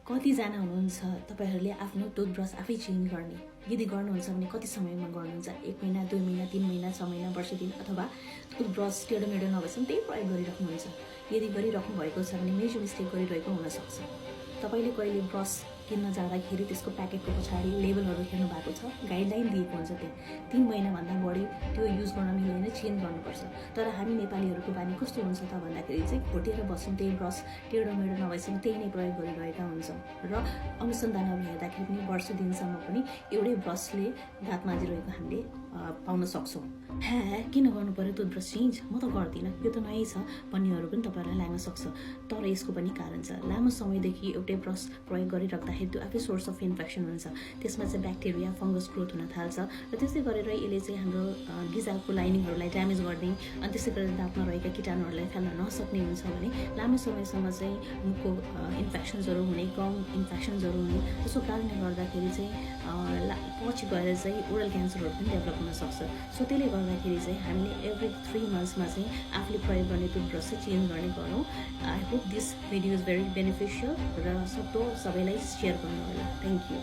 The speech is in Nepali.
कतिजना हुनुहुन्छ तपाईँहरूले आफ्नो टुथब्रस आफै चेन्ज गर्ने? यदि गर्नुहुन्छ भने कति समयमा गर्नुहुन्छ? 1 महिना, 2 महिना, 3 महिना, 6 महिना, वर्ष दिन, अथवा टुथब्रस टेढो मेढो नभएसम्म त्यही प्रयोग गरिराख्नुहुन्छ? यदि गरिराख्नु भएको छ भने मेजर मिस्टेक गरिरहेको हुनसक्छ। तपाईँले कहिले ब्रस किन्न जाँदाखेरि त्यसको प्याकेटको पछाडि लेबलहरू हेर्नु भएको छ, गाइडलाइन दिएको हुन्छ। त्यहाँ 3 महिनाभन्दा बढी त्यो युज गर्न मिल्दैन, चेन्ज गर्नुपर्छ। तर हामी नेपालीहरूको बानी कस्तो हुन्छ त भन्दाखेरि चाहिँ घोटेर बस्छौँ, त्यही ब्रस टेढो मेढो नभएसम्म त्यही नै प्रयोग गरिरहेका हुन्छौँ र अनुसन्धानहरू हेर्दाखेरि पनि वर्ष दिनसम्म पनि एउटै ब्रसले दाँत माझिरहेको हामीले पाउन सक्छौँ। किन गर्नु पर्यो टुथब्रस चेन्ज? म त गर्दिनँ, यो त नयाँ छ भन्नेहरू पनि तपाईँहरूलाई लाग्न सक्छ। तर यसको पनि कारण छ। लामो समयदेखि एउटै ब्रस प्रयोग गरिराख्दाखेरि त्यो आफै सोर्स अफ इन्फेक्सन हुन्छ। त्यसमा चाहिँ ब्याक्टेरिया, फङ्गस ग्रोथ हुन थाल्छ र त्यसै गरेर यसले चाहिँ हाम्रो गिजाको लाइनिङहरूलाई ड्यामेज गर्ने अनि त्यसै गरेर दाँतमा रहेका किटाणुहरूलाई फाल्न नसक्ने हुन्छ भने लामो समयसम्म चाहिँ मुखको इन्फेक्सन्सहरू हुने, गम इन्फेक्सन्सहरू हुने, त्यसको कारणले गर्दाखेरि चाहिँ पछि गएर चाहिँ ओरल क्यान्सरहरू पनि डेभलप हुनसक्छ। सो त्यसले गर्दाखेरि चाहिँ हामीले एभ्री 3 मन्थ्समा चाहिँ आफूले प्रयोग गर्ने टुथब्रस चाहिँ चेन्ज गर्ने गरौँ। I hope this video is very beneficial र सक्दो सबैलाई सेयर गर्नु होला। Thank you.